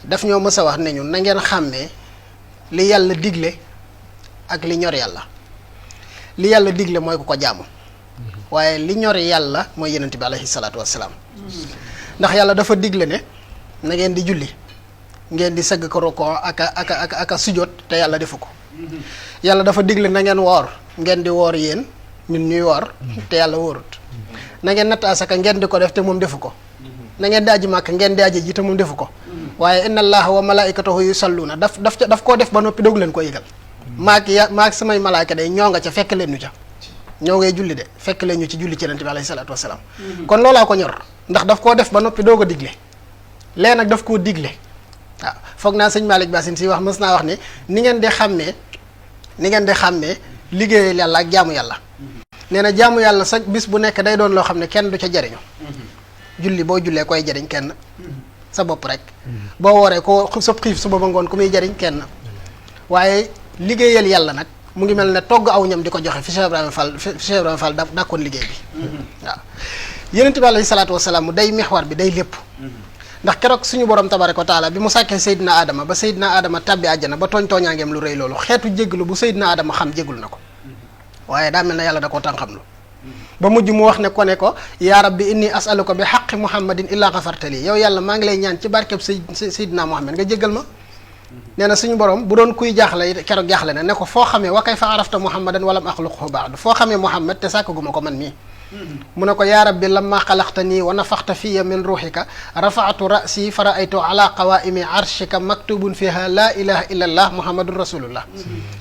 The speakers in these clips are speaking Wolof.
daf ñoo mës a wax ne ñu na ngeen xàmmee li yàlla digle ak li ñor yàlla. li yàlla digle mooy ku ko jaamu waaye li ñor yàlla mooy yonent bi alayhi salaatu wassalaam ndax yàlla dafa digle ne na ngeen di julli ngeen di sëgg ko rukoo ak sujjóot te yàlla defu ko. yàlla dafa digle na ngeen woor ngeen di woor yéen ñun ñuy woor te yàlla wóorut. na ngeen natt asaka ngeen di ko def te moom defu ko. na ngeen di aji màkk ngeen di aji ji te moom defu ko. waaye inna allaha wa malaikatahu yusalluna daf koo def ba noppi doog leen ko yëgal. maak samay malaaka day ñoo nga ca fekk leen ñu ca. ñoo ngay julli de fekk leen ñu ci julli ci yonent bi alayhi salaatu wasalaam. kon loolaa ko ñor ndax daf koo def ba noppi doog a digle. lee nag daf koo digle. waaw foog naa sëñ Malick Bassine si wax mës naa wax ne ni ngeen di xàmmee liggéeyal yàlla ak jaamu yàlla. nee na jaamu yàlla sax bis bu nekk day doon loo xam ne kenn du ca jariñu. julli boo jullee koy jariñ kenn. sa bopp rek. boo wooree ko sa xiif suba ba ngoon ku muy jariñ kenn. waaye liggéeyal yàlla nag mu ngi mel ne togg aw ñam di ko joxe fi Cheikh Ibrahima Fall dàkkoon liggéey bi. waaw yonent bi alayhi salaatu wasalaam mu day mexwar bi day lépp. ndax keroog suñu borom tabaraka wa taala bi mu sàkkee Seydina Adama ba Seydina Adama tabbi àjjana ba tooñaangeem lu rëy loolu xeetu jégglu bu Seydina Adama xam jégglu na ko waaye daa mel ne yàlla da koo tànqamlu ba mujj mu wax ne ko yaa rabbi inni asaluka bi xaqi muhammadin illa xafartali yow yàlla maa ngi lay ñaan ci barkeb Seydina Muhammad nga jéggal ma. nee na suñu borom bu doon kuy jaaxle keroog jaaxle na ne ko foo xamee wa kayfa arafta muhammadan walam axluqhu baadu foo xamee muhammad te sàkkaguma ko man mii. mu ne ko yaa rabbi lamma xalaqtanii wa nafaxta fiya min ruuxika rafaatu rasi fa raaytu ala qawaimi arshika maktubun fiha laa ilaha illa allah muhammadun rasulullah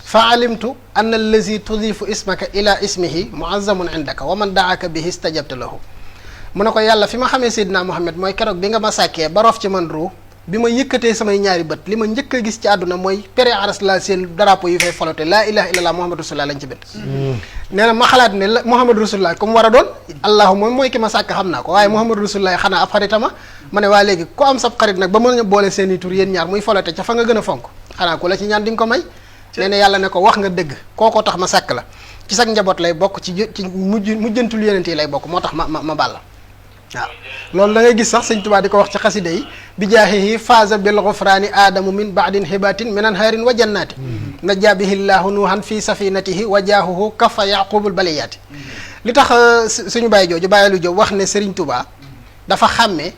fa alimtu anna allazi tudifu ismaka ila ismihi muazzamun indaka wa man daaka bihi istajabta lahu. mu ne ko yàlla fi ma xamee Seydina Muhammad mooy keroog bi nga ma sàkkee ba rof ci man ruu bi ma yëkkatee samay ñaari bët li ma njëkk a gis ci àdduna mooy pere aras la seen drapeau yi fay folote laa ilaha illallah muhammadu rasulullah lañ ci bind. nee na ma xalaat ne la muhammadu rasulullah comme war a doon allahu moom mooy ki ma sàkk xam naa ko waaye muhammadu rasulullah xanaa ab xaritama ma ne waa léegi ku am sab xarit nag ba mën a boole seen i tur yéen ñaar muy folote ca fa nga gën a fonk xanaa ku la ci ñaan di nga ko may. nee na yàlla ne ko wax nga dëgg kookoo tax ma sàkk la ci sag njaboot lay bokk ci mujjantul yonent yi lay bokk moo tax ma bàll waaw loolu da ngay gis sax sëñ Tuubaa di ko wax ci xaside yi bi jaahihi faaza bil ghufraani aadamu min baadin hibatin minan haarin wa jannaati najaa bihi llaahu nuuhan fi safinatihi wa jaahuhu kafa yaqubul baliyaati li tax suñu bàyyi jooju bàyyi lu jóg wax ne Sëriñ Tuubaa dafa xàmmee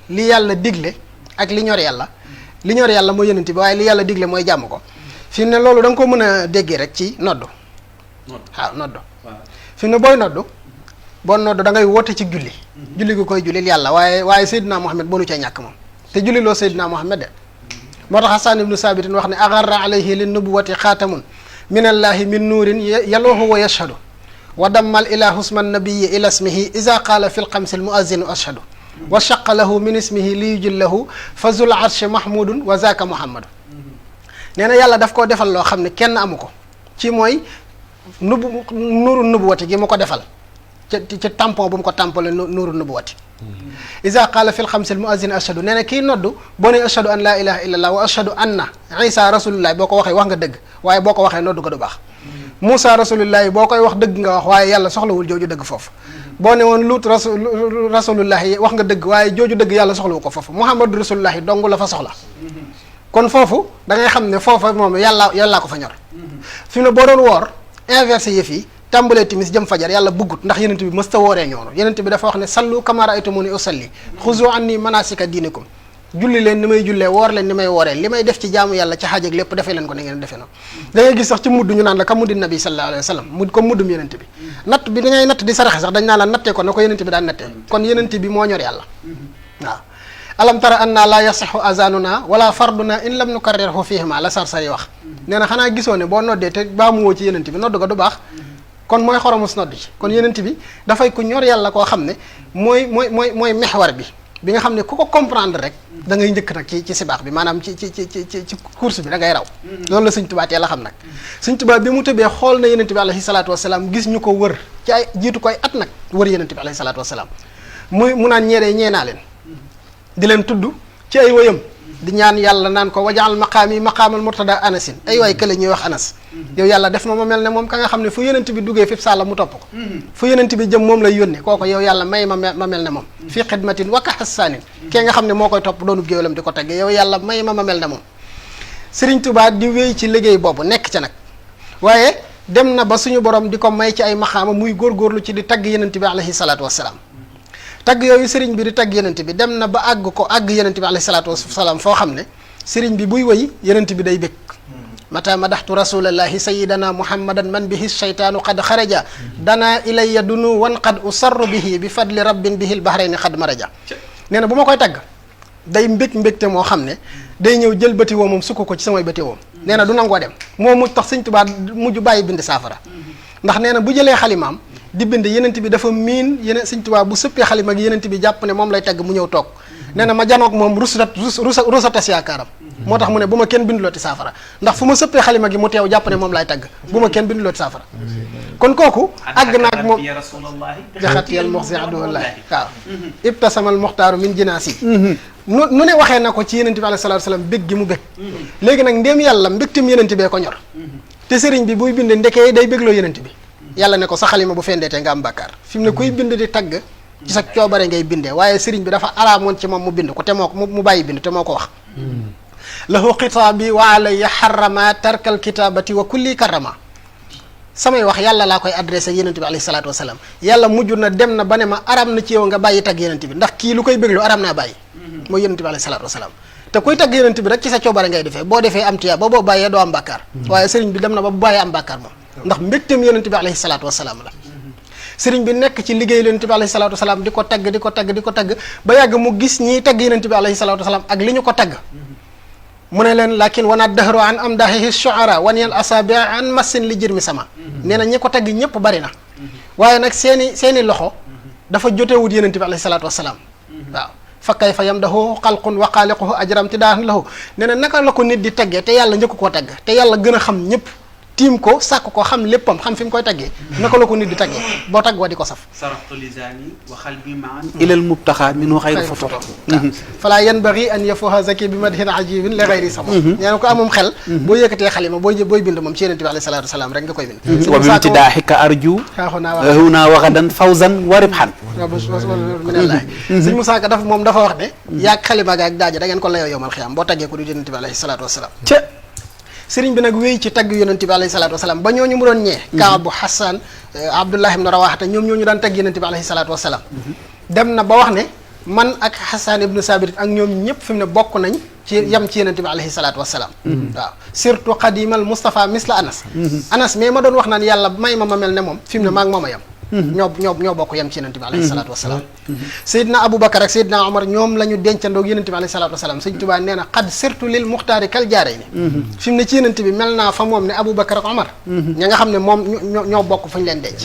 li yàlla digle ak li ñor yàlla mooy yonent bi waaye li yàlla digle mooy jàmm ko fi ne loolu da nga ko mën a déggee rek ci noddu waaw noddu fi ne booy noddu bon noddu da ngay woote ci julli julli gi koy jullil yàlla waaye Seydina Muhammad bonu ca ñàkk moom te julli loo Seydina Muhammad de moo tax Hassan ibnu Sabitin wax ne agarra alayhi lin nubuwati xaatamun minallahi min nuurin yaloohu wa yashhadu wa dammal ila husman nabiyyi ila ismihi iza qaala fi lxamsi almuazinu ashhadu wa shaqa lahu min ismihi li yujillahu fa zul arshi mahmudun wa zaka muhammadu nee na yàlla daf koo defal loo xam ne kenn amu ko ci mooy nuuru nubuwati gi mu ko defal ci tampon bu mu ko tampale nuuru nubuwati isa qaala fi lxamsil muazin ashhadu nee na kii noddu boo ne ashhadu an laa ilaha illa allah wa ashhadu anna isa rasulullah boo ko waxee wax nga dëgg waaye boo ko waxee noddu ko du baax Moussa rasulullah boo koy wax dëgg nga wax waaye yàlla soxlawul jooju dëgg foofu boo ne woon Luut rasulullah wax nga dëgg waaye jooju dëgg yàlla soxlawu ko foofu Muhammadu rasulullah dong la fa soxla kon foofu da ngay xam ne foofa moom yàllaa ko fa ñor fi mu ne boo doon woor inversé yëf yi tàmbalee timis jëm fajar yàlla buggut ndax yenent bi mës ta wooree ñoonu yenent bi dafa wax ne sallu kama ra'aytumuni usalli xuzu anni manasika diinikum julli leen ni may jullee woor leen ni may wooree li may def ci jaamu yàlla ci xaaj ak lépp defee leen ko ni ngeen defee noonu da ngay gis sax ci mudd ñu naan la ka muddi nabi sallallahu alayhi wa sallam mudd comme muddum yenent bi natt bi da ngay natt di saraxe sax dañ naan la nattee ko na ko yenent bi daan nattee kon yenent bi moo ñor yàlla waaw alam tara anna la yasixu azanuna wala farduna in lam nukarrirhu fihima la sarsari wax nee na xanaa gisoo ne boo noddee te baa mu woo ci yenent bi nodd ga du baax kon mooy xoromus nodd ci kon yenent bi dafay ku ñor yàlla koo xam ne mooy mexwar bi nga xam ne ku ko comprendre rek da ngay njëkk nag ci sibaax bi maanaam ci course bi da ngay raw loolu la Sëñ Tuubaa teel a xam nag Sëñ Tuubaa bi mu tëbee xool na yenent bi alayhi salaatu wasalaam gis ñu ko wër ci ay jiitu koy at nag wër yenent bi alayhi salaatu wasalaam mu naan ñee naa leen di leen tudd ci ay wëyam di ñaan yàlla naan ko wajaal maqaami maqaamal murtada anasin ay waay kële ñuy wax anas yow yàlla def ma mel ne moom ka nga xam ne fu yonent bi duggee fi sàlla mu topp ko fu yonent bi jëm moom lay yónne kooko yow yàlla may ma mel ne moom fii xidmatin wakka hassaanin kee nga xam ne moo koy topp doonu géwalam di ko tagge yow yàlla may ma mel ne moom Sëriñ Tuubaa di wéy ci liggéey boobu nekk ca nag waaye dem na ba suñu borom di ko may ci ay maxaama muy góorgóorlu ci di tagg yonent bi alayhi salaatu wassalaam tagg yooyu sëriñ bi di tagg yonent bi dem na ba àgg yonent bi alayhi salaatu wasalaam foo xam ne sëriñ bi buy wëy yonent bi day bëgg mata madaxtu rasulallahi sayidana muhammadan man bihi shaytaanu qad xaraja dana ilayya dunu wan qad usarru bihi bi fadli rabbin bihi lbahrayni qad maraja nee na bu ma koy tagg day mbégte moo xam ne day ñëw jël bëti woo moom sukk ko ci samay bëti woom nee na du nangoo dem moo mujj tax Sëriñ Tuubaa mujj bàyyi bind saafara ndax nee na bu jëlee xalimaam di bind yenent bi dafa miin yeneen Sëriñ Tuubaa bu sëppee xalima gi yenent bi jàpp ne moom lay tagg mu ñëw toog nee na ma janoog moom rusa tas yaakaaram moo tax mu ne bu ma kenn bindulooti saafara ndax fu ma sëppee xalima gi mu teew jàpp ne moom lay tagg bu ma kenn bindulooti saafara kon kooku àgg naag moom jaxat yal moxsi aduwallahi waaw ibtasamal muxtaaru min jinaas yi nu ne waxee na ko ci yenent bi alayhi salaatu salaam bég gi mu bég léegi nag ndéem yàlla mbégtam yenent bee ko ñor te sëriñ bi buy bind ndekee day bégloo yenent bi yàlla ne ko sa xalima bu fendeetee nga am bàkkaar fi mu ne kuy bind di tagg ci sa coobare ngay bindee waaye sëriñ bi dafa araamoon ci moom mu bind ko te moo ko mu bàyyi bind te moo ko wax lahu xitaabi wa alayya xarama tarkal kitaabati wa kulli karama samay wax yàlla laa koy adressé yenent bi alayhi salaatu wasalaam yàlla mujj na dem na ba ne ma araam na ci yow nga bàyyi tagg yenent bi ndax kii lu koy béglu araam naa bàyyi mooy yenent bi alayhi salaatu wasalaam te kuy tagg yenent bi rek ci sa coobare ngay defee boo defee am tiyaa ba boo bàyyee doo am bàkkaar waaye sëriñ bi dem na ba bu bàyyee am bàkkaar moom ndax mbégteem yenent bi alayhi salaatu wasalaam la sëriñ bi nekk ci liggéey yenent bi alayhi salaatu wasalaam di ko tagg ba yàgg mu gis ñiy tagg yenent bi alayhi salaatu wasalaam ak li ñu ko tagg mu ne leen lakin wana dahru an am dahihi shuara wan yel asabi an massin li jërmi sama nee na ñi ko tagg ñëpp bari na waaye nag seeni loxo dafa jotewut yenent bi alayhi salaatu wasalaam waaw fa kayfa yamdahu xalqun wa xaaliquhu ajram ti daan lahu nee na naka la ko nit di taggee te yàlla njëkk koo tagg te yàlla gën a xam ñëpp tiim ko sàkk ko xam léppam xam fi mu koy taggee naka la ko nit di taggee boo tagg wa di ko saf saraftu lisaani wa xalbi maan ilal mubtaxa minhu xayru foto falaa yanbaghi an yafuha zaki bi madhin ajibin li ghayri sama nee na ko amum xel boo yëkkatee xalima booy bind moom ci yenent bi alayhi salaatu wasalaam rek nga koy bind wa min tidaaxika arju huna waxadan fawzan wa ribhan minallaahi sëñ Musaa Ka dafa wax ne yaag xalima ga ak daaja da ngeen ko layoo yowmal xiyaam boo taggee ko du yenent bi alayhi salaatu wasalaam sëriñ bi nag wéy ci tagg yonent bi alayhi salaatu wasalaam ba ñooñu mu doon ñee Kaabu Hassan Abdullah ibn Rawaxata ñoom ñooñu daan tagg yonent bi alayhi salaatu wasalaam dem na ba wax ne man ak Hassan ibn Sabit ak ñoom ñëpp fi mu ne bokk nañ ci yam ci yonent bi alayhi salaatu wasalaam waaw surtout qadimal Moustapha misla Anas mais ma doon wax naan yàlla may ma mel ne moom fi mu ne maa ngi moom a yam ñoo bokk yam ci yonent bi alayhi salaatu wasalaam Seydina Aboubacar ak Seydina Omar ñoom la ñu dencandoog yonent bi alayhi salaatu wasalaam Sëñ Tuubaa nee na xad surtout lil muxtaari kal jaarey ni fi mu ne ci yonent bi mel naa fa moom ne Aboubacar ak Omar ña nga xam ne moom ñoo bokk fu ñu leen denc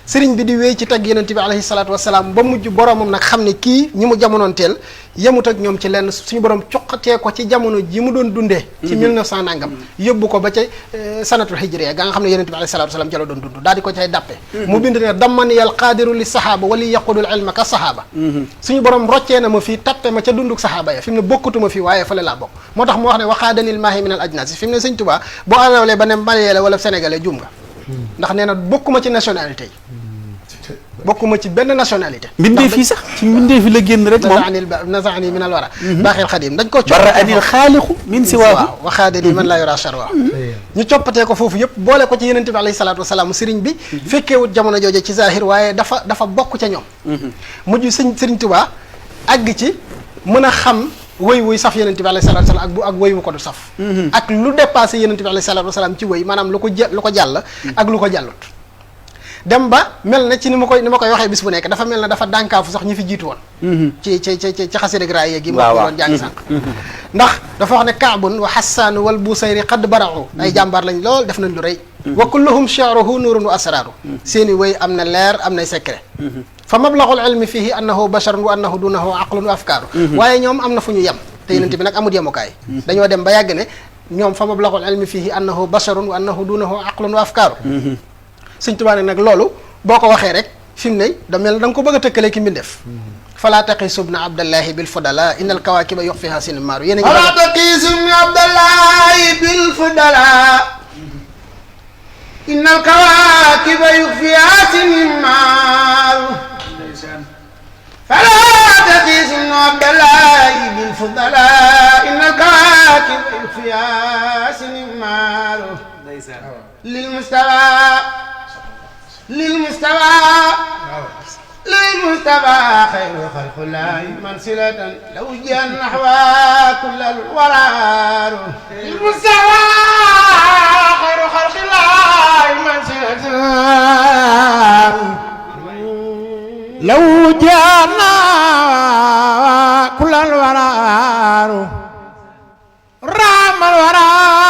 sëriñ bi di wéy ci tagg yonent bi alayhi salaatu wasalaam ba mujj boromam nag xam ne kii ñi mu jamonoon teel yemut ak ñoom ci lenn suñu borom coqatee ko ci jamono ji mu doon dundee ci 1900 nangam yóbbu ko ba ca sanatul hijriya ga nga xam ne yonent bi alayhi salaatu wasalaam ca la doon dund daal di ko cay dàppe mu bind ne dammani yal qaadiru li sahaaba wali yaqudul ilma ka sahaaba suñu borom roccee na ma fii tappe ma ca dunduk sahaaba ya fi mu ne bokkatuma fii waaye fële laa bokk moo tax mu wax ne waxaadanil maahi min al ajnasi fi mu ne Sëñ Tuubaa boo alawlee ba ne Malien la wala sénégalais jum nga ndax nee na bokkuma ci nationalité yi bokkuma ci benn nationalité mbindee fii sax ci mbindee fi la génn rek moom nazaani min al wara baaxil xadim dañ ko bara anil xaaliqu min siwaahu waaw waxaadani man laa yura sharwa ñu coppatee ko foofu yëpp boole ko ci yenente bi alayhi salaatu wasalaam sëriñ bi fekkeewut jamono jooje ci zahir waaye dafa bokk ca ñoom mujj sëriñ Tuubaa àgg ci mën a xam woy wuy saf yenente bi alayhi salaatu wasalaam ak woy wu ko du saf ak lu dépassé yenente bi alayhi salaatu wasalaam ci woy maanaam lu ko jàll ak lu ko jàllut dem ba mel na ci ni ma koy waxee bis bu nekk dafa mel na dafa dànkaafu sax ñi fi jiitu woon ci xasida graye gi ma ko doon jàng sànq ndax dafa wax ne kaabun wa hassan wal busayri qad bara'u ay jàmbaar lañ lool def nañ lu rëy wa kulluhum shi'ruhu nurun wa asraru seeni wéy am na leer am nay secret fa mablaghul ilmi fihi annahu basharun wa annahu dunahu aqlun wa afkaaru waaye ñoom am na fu ñu yem te yenente bi nag amul yemukaay dañoo dem ba yàgg ne ñoom fa mablaghul ilmi fihi annahu basharun wa annahu dunahu aqlun wa afkaaru Sëñ Tuubaa nag loolu boo ko waxee rek fi mu ne da mel da nga ko bëgg a tëkkalee ki mbindeef falaa taqiisu ibna abdallahi bil fudala innal kawaakiba yuxfiha sinimaaru yéen a ngi falaa taqiisu ibna abdallahi bil fudala innal kawaakiba yuxfiha sinimaaru falaa taqiisu ibna abdallahi bil fudala innal kawaakiba yuxfiha sinimaaru lil Mustafa xayru xalqillaahi mansilatan law jiyan naxwa kullal waraaru lil Mustafa xayru xalqillaahi mansilatan law jiyan naxwa kullal waraaru raamal waraaru